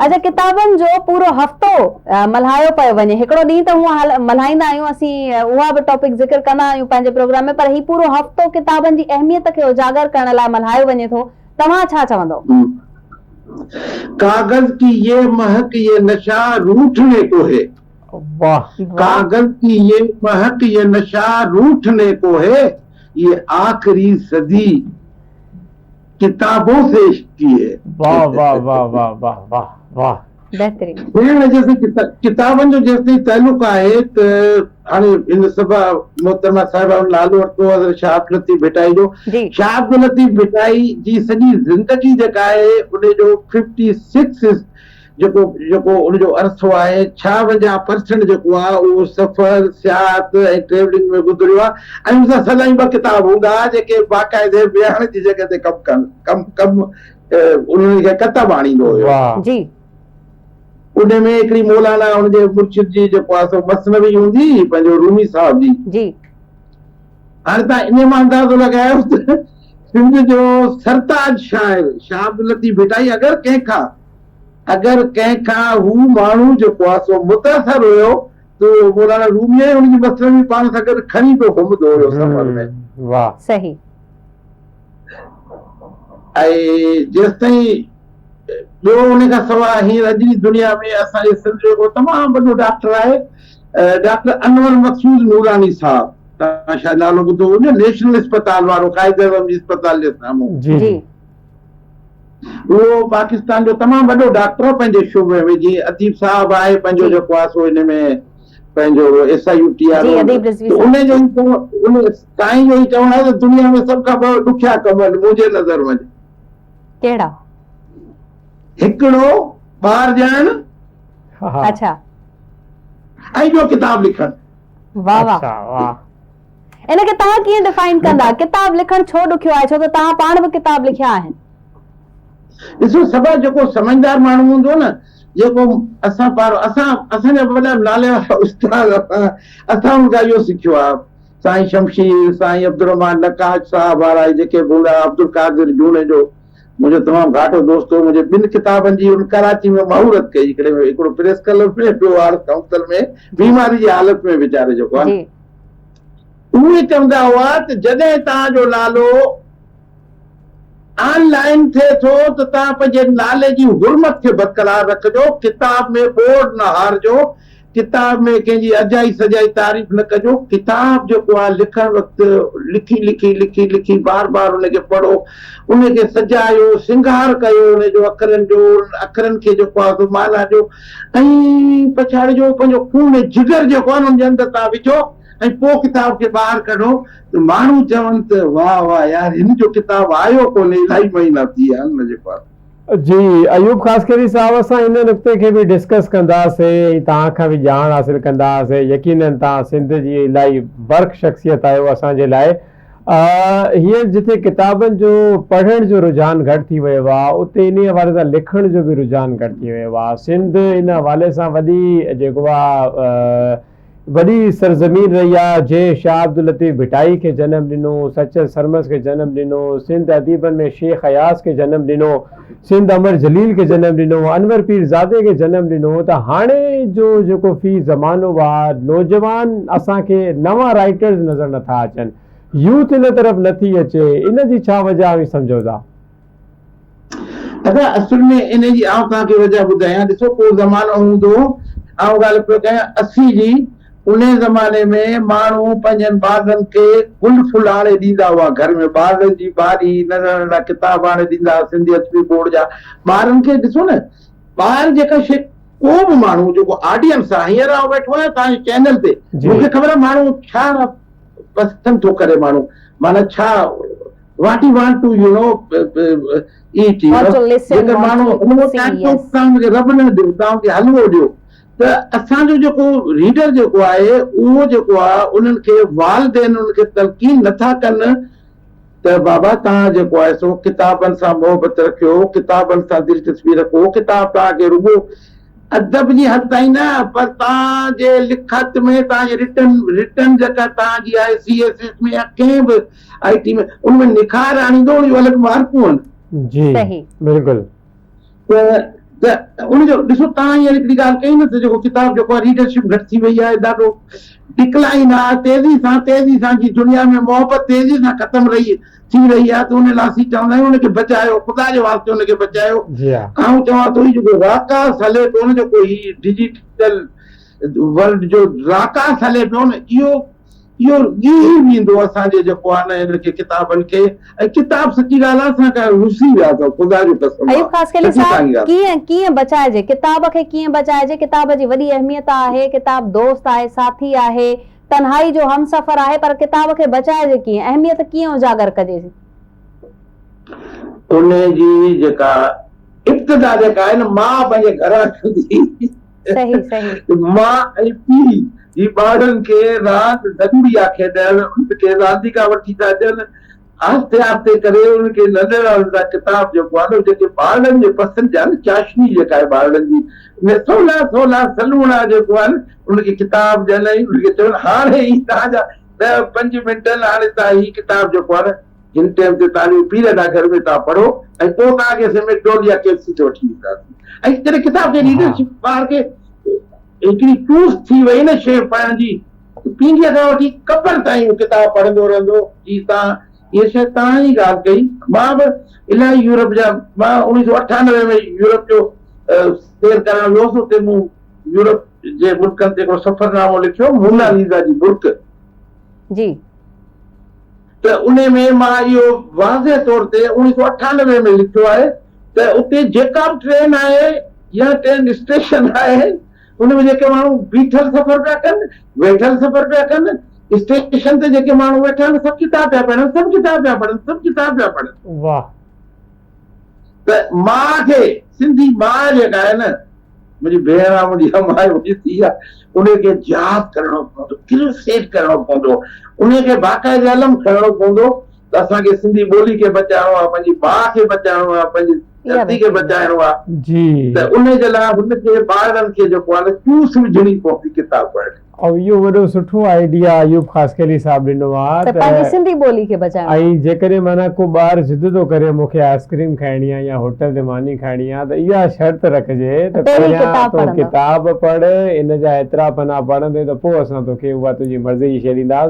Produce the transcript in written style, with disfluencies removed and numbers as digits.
اچا ڪتابن جو پورو هفتو ملهايو پيو وڃي. هڪڙو ڏينهن ته هونء ملهائيندا آهيون اسين اها به ٽاپڪ ذڪر ڪندا آهيون پنهنجي پروگرام ۾ پر هي پورو هفتو ڪتابن جي اهميت کي اجاگر ڪرڻ لاء ملهايو وڃي ٿو. توهان ڇا چوندؤ؟ ڪاغذ ڪي يي مهڪ يي نشا روٺني ڪو هي. واھ. ڪاغذ ڪي يي مهڪ يي نشا روٺني ڪو هي يي آخري صدي ڪتابون سي عشق ڪي هي. واھ واھ واھ واھ واھ واھ واھ. بهترين. ڀيڻ جيستائين ڪتابن جو جيستائين تعلق آهي ته هاڻي هن صبا محترمه صاحبه نالو ورتو حضرت شاهه عبداللطيف ڀٽائي جو شاهه عبداللطيف ڀٽائي جي سڄي زندگي جيڪا آهي ان جو ففٽي سڪس جيڪو جيڪو ان جو عرصو آهي ڇاونجاهه پرسنٽ جيڪو آهي اهو سفر، سياحت ۽ ٽريولنگ ۾ گذريو آهي ۽ ان سان سدائين ٻه ڪتاب هوندا هئا جيڪي باقاعدي ويهڻ جي جڳهه تي ڪم ڪن ڪم ڪم انهن کي ڪتب آڻيندو هيو. جي. ان ۾ هڪڙي مولانا ان جي مرشد جي جيڪو آهي سو مثنوي هوندي هئي پنهنجو رومي صاحب جي. جي. هاڻي توهان انهي مان اندازو لڳايو ته سنڌ جو سرتاج شاعر شاهه عبداللطيف ڀٽائي اگر ڪنهن کان اگر ڪنهن کان هو ماڻهو جيڪو آهي سو متاثر هيو ته اهو مولانا رومي ۽ ان جي مثنوي پاڻ سان گڏ کڻي پيو گهمندو هيو سفر ۾. واھ. صحيح. ۽ جيستائين ٻيو ان کان سواء هينئر اڄ جي دنيا ۾ اسان جي سنڌ جو هڪڙو تمام وڏو ڊاڪٽر آهي ڊاڪٽر انور مقصود نوراني صاحب توهان شايد نالو ٻڌو هوندو نيشنل اسپتال وارو قائد اعظم جي اسپتال جي سامهون. جي جي. اهو پاڪستان جو تمام وڏو ڊاڪٽر آهي پنهنجي شعبي ۾ جيئن اديب صاحب آهي پنهنجو جيڪو آهي سو ان ۾ پنهنجو ايس I U ٽي وارو ته ان جو ان سائين جو هي چوڻ آهي ته دنيا ۾ سڀ کان ٻه ڏکيا ڪم آهن منهنجي نظر ۾ ڪهڙا؟ هڪڙو ٻار ڄڻڻ اڇا ۽ ٻيو ڪتاب لکڻ. واھ واھ ان کي توهان ڪيئن ڊفائن ڪندا؟ ڪتاب لکڻ ڇو ڏکيو آهي؟ ڇو ته توهان پاڻ به ڪتاب لکيا آهن. ڏسو صبا جيڪو سمجهدار ماڻهو هوندو نه جيڪو اسان پارو اسان اسان جا وڏا نالي وارا استاد اسان اسان ان کان اهو سکيو آهي سائين شمشير سائين عبدالرحمان نقاش صاحب وارا جيڪي به هوندا عبدالقادر جوڻيجو منهنجو تمام گهاٽو دوست هو منهنجي ٻن ڪتابن جي ان ڪراچي ۾ مهورت ڪئي هڪڙي هڪڙو پريس ڪلب ۾ ٻيو آرٽس ڪائونسل ۾ بيماري جي حالت ۾ ويچاري جيڪو آهي اهي چوندا هئا ته جڏهن توهان جو نالو آن لائن ٿئي ٿو ته توهان پنهنجي نالي جي حرمت کي برقرار رکجو، ڪتاب ۾ ٻوڙ نه هارجو، ڪتاب ۾ ڪنهن جي اجائي سجائي تعريف نه ڪجو، ڪتاب جيڪو آهي لکڻ وقت لکي لکي لکي لکي بار بار ان کي پڙهو، ان کي سجايو، سينگار ڪيو ان جو اکرن جو، انهن اکرن کي جيڪو آهي سو معنيٰ ڏيو ۽ پڇاڙي جو پنهنجو خون ۽ جگر جيڪو آهي نه ان جي اندر توهان وجهو ۽ پوء ڪتاب کي ٻاهر ڪڍو ته ماڻهو چون ته واهه واهه يار هن جو ڪتاب آيو ڪونهي الاهي مهينا ٿي ويا آهن ان جي پار. جي ايوب خاصخيلي صاحب اسان ان نقطي کي به ڊسڪس ڪنداسي ۽ توهان کان به ڄاڻ حاصل ڪنداسي يقينن توهان سنڌ جي الاهي برک شخصيت آهيو اسان جي لاء هينئر جتي ڪتابن جو پڙهڻ جو رجحان گهٽ ٿي ويو آهي اتي انهي حوالي سان لکڻ جو به رجحان گهٽ ٿي ويو آهي سنڌ ان حوالي سان وڏي جيڪو آهي وڏي سرزمين رهي آ، جنهن شاهه عبداللطيف ڀٽائي کي جنم ڏنو، سچل سرمست کي جنم ڏنو، سنڌ اديبن ۾ شيخ اياز کي جنم ڏنو، سنڌ امر جليل کي جنم ڏنو، انور پيرزادي کي جنم ڏنو ته هاڻي جو جيڪو في زمانو آ، نوجوان اسان کي نوان رائيٽرز نظر نٿا اچن، يوٿ ان طرف نٿي اچي، ان جي ڇا وجه اوهين سمجهو ٿا؟ ادا اصل ۾ ان جي آئون توهان کي وجه ٻڌايان ڏسو ڪو زمانو هوندو هو آئون ڳالهه پيو ڪيان 80 جي انهي زماني ۾ ماڻهو پنهنجن ٻارڙن کي گل ڦل آڻي ڏيندا هئا گهر ۾ ٻارڙن جي ٻاري ننڍا ننڍا ڪتاب آڻي ڏيندا هئا سنڌي ادبي بورڊ جا ٻارن کي ڏسو نه ٻار جيڪا شي ڪو به ماڻهو جيڪو آڊينس آهي هينئر آئون ويٺو آهيان توهان جي چينل تي مون کي خبر آهي ماڻهو ڇا پسند ٿو ڪري ماڻهو معنيٰ ڇا what you want to you know eat you Want no to listen, جيڪر want ماڻهو to حلوو see, چاهي ٿو yes. توهان ان کي رب نه ڏيو توهان ان کي حلوو ڏيو ته اسان جو جيڪو ريڊر جيڪو آهي اهو جيڪو آهي انهن کي والدين انهن کي تلقين نٿا ڪن ته بابا توهان جيڪو آهي سو ڪتابن سان محبت رکيو ڪتابن سان دلچسپي رکو ڪتاب توهان کي رڳو ادب جي حد تائين نه پر توهان جي لکت ۾ توهان جي رٽن رٽن جيڪا توهان جي آهي سي ايس ايس ۾ يا ڪنهن به آء ٽي ۾ ان ۾ نکار آڻيندو ان جون الڳ مارڪون آهن. جي صحيح. بلڪل. ته ته ان جو ڏسو توهان هينئر هڪڙي ڳالهه ڪئي نه ته جيڪو ڪتاب جيڪو آهي ريڊرشپ گهٽ ٿي وئي آهي ڏاڍو ڊڪلائن آهي تيزي سان تيزي سان جي دنيا ۾ محبت تيزي سان ختم رهي ٿي رهي آهي ته ان لاء اسين چوندا آهيون ان کي بچايو خدا جي واسطي ان کي بچايو آئون چوان ٿو هي جيڪو راڪاس هلي پيو نه جيڪو هي ڊجيٽل ورلڊ جو راڪاس هلي پيو نه اهو اهو ڳيهي ويندو اسان جي جيڪو آهي نه هن کي ڪتابن کي ۽ ڪتاب سچي ڳالهه آهي اسان کان رسي ويا اٿو خدا جو قسم ايوب خاصخيلي سچي صاحب سائين ڳالهه. ڪيئن ڪيئن بچائجي ڪتاب کي ڪيئن بچائجي ڪتاب جي وڏي اهميت آهي ڪتاب دوست آهي ساٿي آهي تنهائي جو همسفر آهي پر ڪتاب کي بچائجي ڪيئن اهميت ڪيئن اجاگر ڪجي. ان جي جيڪا ابتدا جيڪا آهي نه ماء پنهنجي گهران ڪندي. صحيح صحيح. ماء ۽ پيء جي ٻارڙن کي راند ضروري آ کيڏائڻ انهن کي رانديڪا وٺي ٿا ڏين آهستي آهستي ڪري انهن کي ننڍڙا ننڍڙا ڪتاب جيڪو آ نه جيڪي ٻارڙن جي پسند جا نه چاشني جيڪا آهي ٻارڙن جي ۾ سولا سولا سلوڻا جيڪو آهن انهن کي ڪتاب ڏين ۽ انهن کي چون هاڻي هي توهان جا ڏهه پنج منٽ آهن هاڻي توهان هي ڪتاب جيڪو آ نه هن ٽيم تي توهان جو پيريڊ آهي گهر ۾ توهان پڙهو ۽ پوء توهان کي اسين ميڪڊول يا ڪي ايف سي تي وٺي وينداسين ۽ جڏهن ڪتاب کي ريڊرشپ ٻار کي هڪڙي چوس ٿي وئي نه شيء پڙهڻ جي ته پينگهي کان وٺي قبر تائين اهو ڪتاب پڙهندو رهندو. جي توهان اها شيء توهان ئي ڳالهه ڪئي مان به الاهي يورپ جا مان اوڻيهه سو 98 ۾ يورپ جو سير ڪرڻ ويو هوس اتي مون يورپ جي ملڪن تي هڪڙو سفرنامو لکيو موناليزا جي مرڪ. جي. ته انهي ۾ مان اهو واضح طور تي 1998 ۾ لکيو آهي ته اتي جيڪا به ٽرين آهي يا ٽرين اسٽيشن آهي ان ۾ جيڪي ماڻهو بيٺل سفر پيا ڪن، ويٺل سفر پيا ڪن، اسٽيشن تي جيڪي ماڻهو ويٺا آهن سڀ ڪتاب پيا پڙهن، سڀ ڪتاب پيا پڙهن، سڀ ڪتاب پيا پڙهن. واهه. ته ماء کي سنڌي ماء جيڪا آهي نه منهنجي ڀيڻ آ منهنجي اما آهي منهنجي ڌيء آ انهي کي جهاد ڪرڻو پوندو ڪروسيڊ ڪرڻو پوندو انهي کي باقاعدي علم کڻڻو پوندو ته اسان کي سنڌي ٻولي کي بچائڻو آ پنهنجي ماء کي بچائڻو آ پنهنجي ڌرتي کي بچائڻو آ جي ته انهي جي لاء هن کي ٻارڙن کي جيڪو آ نه چوس وجهڻي پوندي ڪتاب پڙهڻ جي. او اهو وڏو سٺو آئيڊيا ايوب خاصخيلي صاحب ڏنو آ ته پنهنجي سنڌي ٻولي کي بچائڻو آ. ۽ جيڪڏهن معنيٰ ڪو ٻار ضد ٿو ڪري مون کي آئس ڪريم کائڻي آ يا هوٽل تي ماني کائڻي آ ته اها شرط رکجي ته پهرين پهريان ڪتاب تون پڙهندو. ڪتاب پڙهه ان جا ايترا پنا پڙهندين ته پوء اسان توکي اها تنهنجي مرضي جي شيء ڏينداسين.